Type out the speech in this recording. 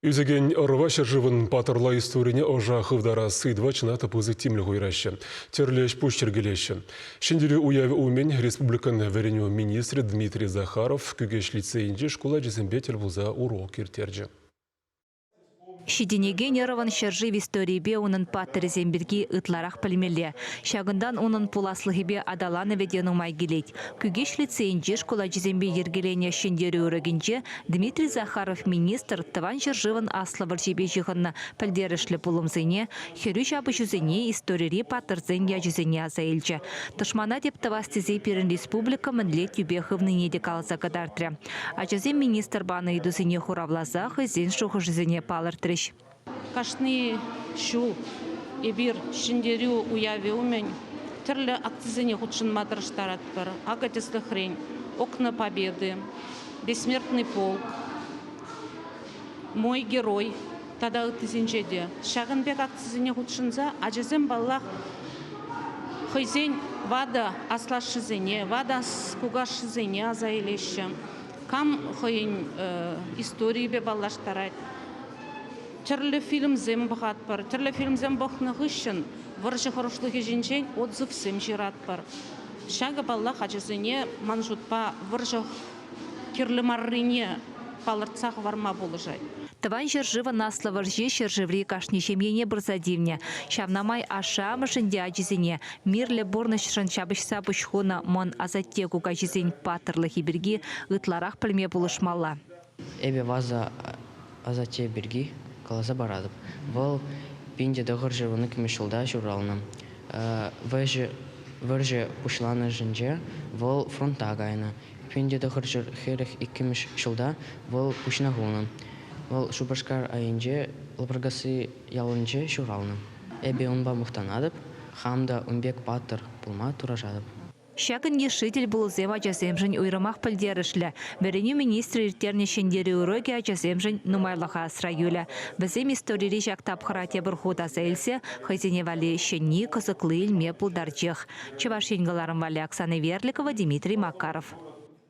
Ӳсекен ӑрӑва ҫӗршывӑн паттӑрла историне ӑша хывтарас ыйтӑва чӑнах та пысӑк тимлӗх уйӑраҫҫӗ, тӗрлӗ ӗҫ-пуҫ йӗркелеҫҫӗ. Ҫӗнтерӳ уявӗ умӗн республикӑн вӗренӳ министрӗ Дмитрий Захаров Кӳкеҫ лицейӗнчи шкул ачисемпе тӗл пулса урок ирттерчӗ. Ҫитӗнекен ӑрӑвӑн ҫӗршыв историйӗпе унӑн паттӑрӗсем пирки ытларах пӗлмелле. Ҫакӑнтан унӑн пуласлӑхӗпе аталанӑвӗ те нумай килет. Кӳкеҫ лицейӗнче шкул ачисемпе йӗркеленӗ Ҫӗнтерӳ урокӗнче Дмитрий Захаров министр Тӑван ҫӗршывӑн Аслӑ вӑрҫипе ҫыхӑннӑ пӗлтерӗшлӗ пулӑмсене, хӗрӳ ҫапӑҫусене, историри паттӑрсен ячӗсене аса илчӗ. Тӑшмана тӗп тӑвас тесе пирӗн республика мӗнле тӳпе хывнине те каласа кӑтартрӗ. Ачасем министр панӑ ыйтусене хуравласа хӑйсен шухӑшӗсене палӑртрӗҫ. Кашни ҫул эпир Ҫӗнтерӳ уявӗ умӗн тӗрлӗ акцисене хутшӑнма тӑрӑштаратпӑр. Акӑ, тӗслӗхрен, «Окна Победы», «Бессмертный полк», «Мой герой» тата ыттисенче те. Ҫакӑн пек акцисене хутшӑнса ачасем, паллах, хӑйсен ватӑ аслашшӗсене, ватӑ кукашшӗсене аса илеҫҫӗ. Кам хӑйӗн историйӗпе паллаштарать. Тӗрлӗ фильмсем пӑхатпӑр. Тӗрлӗ фильмсем пӑхнӑ хыҫҫӑн вӑрҫӑ хӑрушлӑхӗ ҫинчен отзывсем ҫыратпӑр. Ҫакӑ, паллах, ачасене, ман шутпа, вӑрҫӑ кирлӗ маррине палӑртса хӑварма пулӑшать. Тӑван ҫӗршывӑн Аслӑ вӑрҫи ҫӗршыври кашни ҫемьене пырса тивнӗ. Ҫавна май ашшӗ-амӑшӗн те ачисене мирлӗ пурнӑҫшӑн ҫапӑҫса пуҫ хунӑ мӑн асатте-кукаҫисен паттӑрлӑхӗ пирки ытларах пӗлме пулӑшмалла. Эпӗ Ваза асатте пирки каласа паратӑп. Вӑл 1912 ҫулта ҫуралнӑ. Вӑрҫӑ пуҫланӑшӗнче вӑл фронта кайнӑ. 1942 ҫулта вӑл пуҫна хунӑ. Вӑл Шупашкар айӗнче Лӑпӑркасси ялӗнче ҫуралнӑ. Эпӗ унпа мухтанатӑп, хам та ун пек паттӑр пулма тӑрӑшатӑп. Ҫакӑн йышши тӗлпулусем ачасемшӗн уйрӑмах пӗлтерӗшлӗ. Вӗренӳ министрӗ ирттернӗ Ҫӗнтерӳ урокӗ ачасемшӗн нумайлӑха асра юлӗ. Вӗсем историри ҫак тапхӑра тепӗр хут аса илсе хӑйсене валли ҫӗнни, кӑсӑкли илме пултарчех. Чӑваш Ен кӑларӑм валли Оксана Верликова, Дмитрий Макаров.